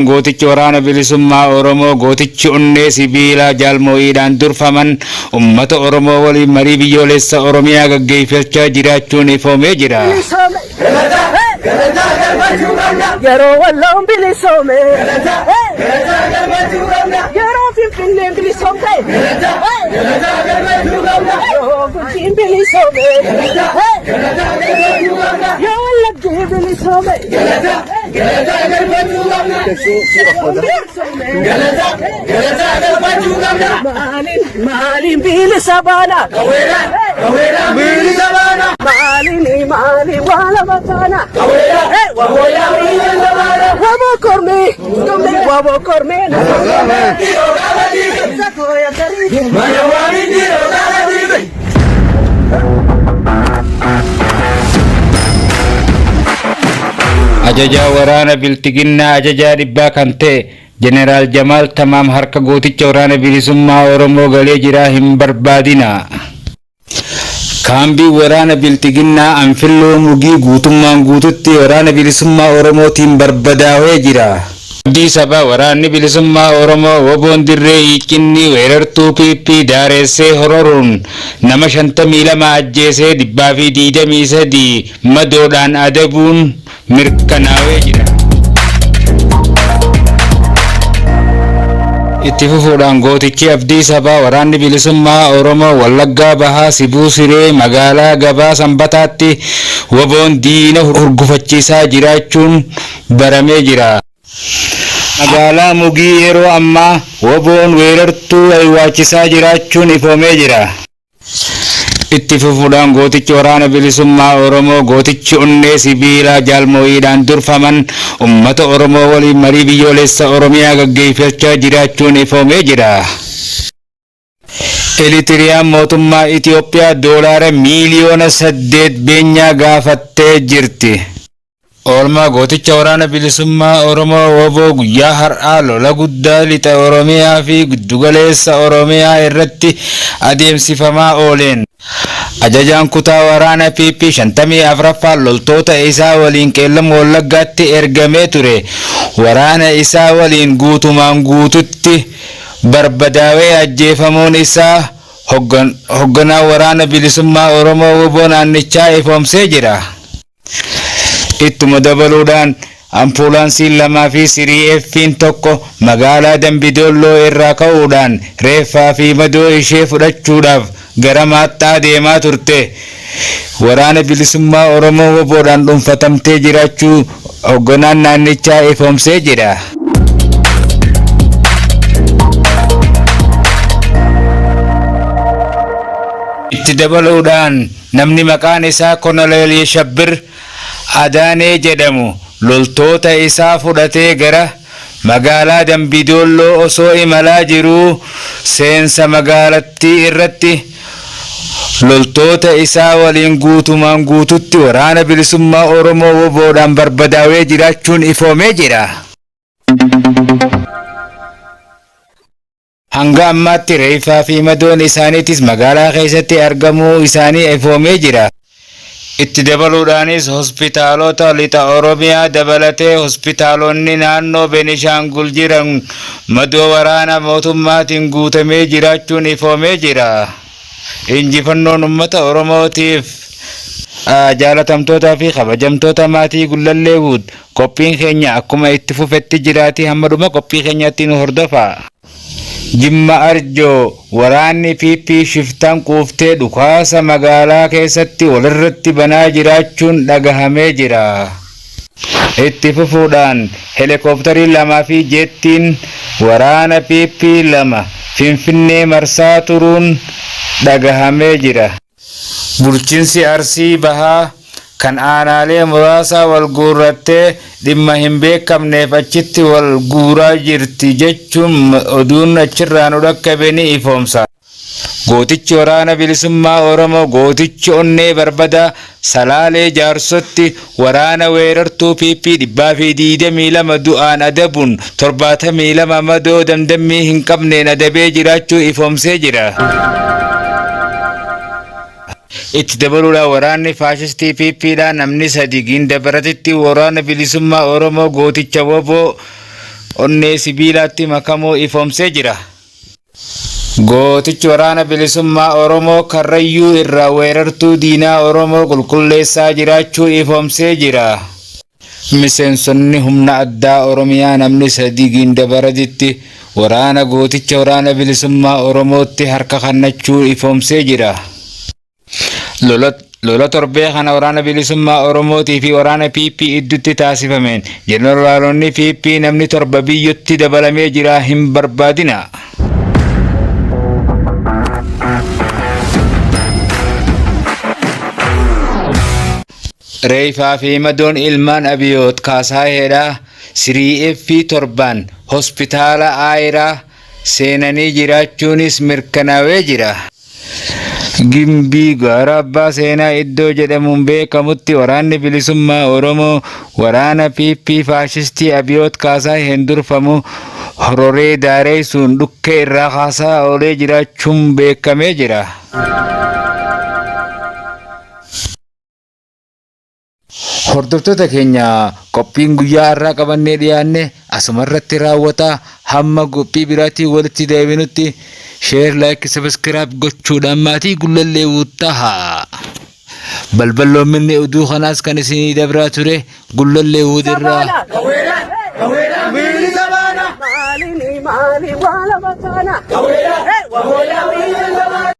Gootichi Waraana Bilisummaa Oromoo gootichi onnee sibiilaa Jaal Moo'iidhaan durfaman ummata Oromoo waliin marii biyyoolessa Oromiyaa gaggeeffachaa jiraachuun ifoomee jira. Bilisoome. Yeroo Walloon bilisoome. Yeroo Finfinneen bilisoomte. Yeroo Gujiin bilisoome. Yoo Wallaggi bilisoome. Maaliin maaliin bilisa baana? Maaliin maaliin waa lama taana? Waboo kormee waboo kormee. Ajajaa waraana Biltiginnaa ajajaa dhibbaa kan ta'e Jeneraal Jamaal Tamaam harka gooticha waraana bilisummaa Oromoo galee jiraa hin barbaadina. Kaambii waraana Biltiginnaa Anfilloo Mugii guutummaan guututti waraana bilisummaa Oromootiin barbadaawee jira. Abdii Sabaa waraanni bilisummaa Oromoo woboon dirree hiiqinni weerartuu PP daaressee hororuun nama 52 ajjeesee 123 madoodhaan adabuun mirkanaawee jira. Itti fufuudhaan gootichi Abdii Sabaa waraanni bilisummaa Oromoo Wallaggaa Bahaa Sibuu Siree magaalaa gabaa Sanbataatti woboon diina hurgufachiisaa jiraachuun baramee jira. Magaalaa Mugii yeroo ammaa woboon weerartuu waywaachisaa jiraachuun ifoomee jira. Itti fufuudhaan gootichi waraana bilisummaa Oromoo gootichi onnee sibiilaa Jaal Moo'iidhaan durfaman ummata Oromoo waliin marii biyyoolessa Oromiyaa gaggeeffachaa jiraachuun ifoomee jira. Eritiriyaan mootummaa Itiyoophiyaa doolaara miiliyoona 8 beenyaa gaafattee jirti. Oolmaa gooticha waraana bilisummaa Oromoo woboo guyyaa har'aa lola guddaa lixa Oromiyaa fi giddugaleessa Oromiyaa irratti adeemsifamaa ooleen. Ajajaan kutaa waraana PP 54ffaan loltoota isaa waliin Qeellam Wallaggaatti ergamee ture. Waraana isaa waliin guutumaan guututti barbadaawee ajjeefamuun isaa hogganaa waraana bilisummaa Oromoo woboo naannichaa ifoomsee jira. Ittuma dabaluudhaan ampuulaansiin 2 fi sirii F'n tokko magaalaa Dambidolloo irraa ka'uudhaan reeffaa fi madoo ishee fudhachuudhaaf gara Maaxxaa deemaa turte. Waraana bilisummaa Oromoo woboodhaan dhuunfatamtee jiraachuu hogganaan naannichaa ifoomsee jira. Itti dabaluudhaan namni maqaan isaa Konoleel Yeshabbir Adaanee jedhamu loltoota isaa fudhatee gara magaalaa Dambidolloo osoo imalaa jiruu seensa magaalattii irratti loltoota isaa waliin guutumaan guututti waraana bilisummaa Oromoo woboodhaan barbadaawee jiraachuun ifoomee jira. Hanga ammaatti reeffaa fi madoon isaaniitis magaalaa keessatti argamuu isaanii ifoomee jira. Itti dabaluudhaanis hospitaalota lixa Oromiyaa dabalatee hospitaalonni naannoo Benishaangul jiran madoo waraana mootummaatiin guutamee jiraachuun ifoomee jira. Injifannoon uummata Oromootiif. Jaalatamtootaa fi kabajamtoota maatii Gullallee Wood, qophiin keenya akkuma itti fufetti jiraatii hamma dhuma qophii keenyaatti nu hordofaa. Jimma Arjoo waraanni PP shiftaan quuftee dhukaasa magaalaa keessatti walirratti banaa jiraachuun dhagahamee jira. Itti fufuudhaan helikoophtarii 2 fi jeettiin waraana PP 2 Finfinnee marsaa turuun dhagahamee jira. Bulchinsi Arsii Bahaa kan aanaalee muraasaa wal guurrattee dhimma hin beekamneef achitti wal guuraa jirti jechuun oduun achirraa nu dhaqqabe ni ifoomsa. Gootichi waraana bilisummaa Oromoo gootichi onnee barbadaa Salaalee Jaarsotti waraana weerartuu PP 122 du'aan adabuun 72 madoo damdammii hin qabneen adabee jiraachuu ifoomsee jira. Itti dabaluudhaan waraanni faashistii PP dhaan namni sadi Gindabaratitti waraana bilisummaa Oromoo gooticha woboo onnee sibiilaatti makamuu ifoomsee jira. Gootichi waraana bilisummaa Oromoo Karrayyuu irraa weerartuu diinaa Oromoo qulqulleessaa jiraachuu ifoomsee jira. Miseensonni humna addaa Oromiyaa namni sadii Gindabaraditti waraana gooticha waraana bilisummaa Oromootti harka kennachuu ifoomsee jira. Lola torbee kana waraana bilisummaa Oromootii fi waraana PP iddutti taasifameen jeneraalonni PP namni 7 biyyootti dabalamee jira hin barbaadina. Reefaa fi madoon ilmaan Abiyoot Kaasaayedha sirii fi 7 hospitaala Aayiraa seenanii jiraachuunis mirkanaa'ee jira. Gimbii gaara abbaa seenaa iddoo jedhamuun beekamutti waraanni bilisummaa Oromoo waraana PP faashistii Abiyoot Kaasaayeen durfamu hororee daareessuun dhukkee irraa kaasaa oolee jiraachuun beekamee jira. Hordoftoota keenya, qophiin guyyaa har'aa qabannee dhiyaanne asuma irratti raawwata. Hamma qophii biraatiin walitti deebinutti share, like, subscribe gochuudhaan maatii Gullallee tahaa. Balballoomminni oduu kanaas kan isinii dabraa ture Gullallee Wuudirraa. Maalin maali waa lama taana.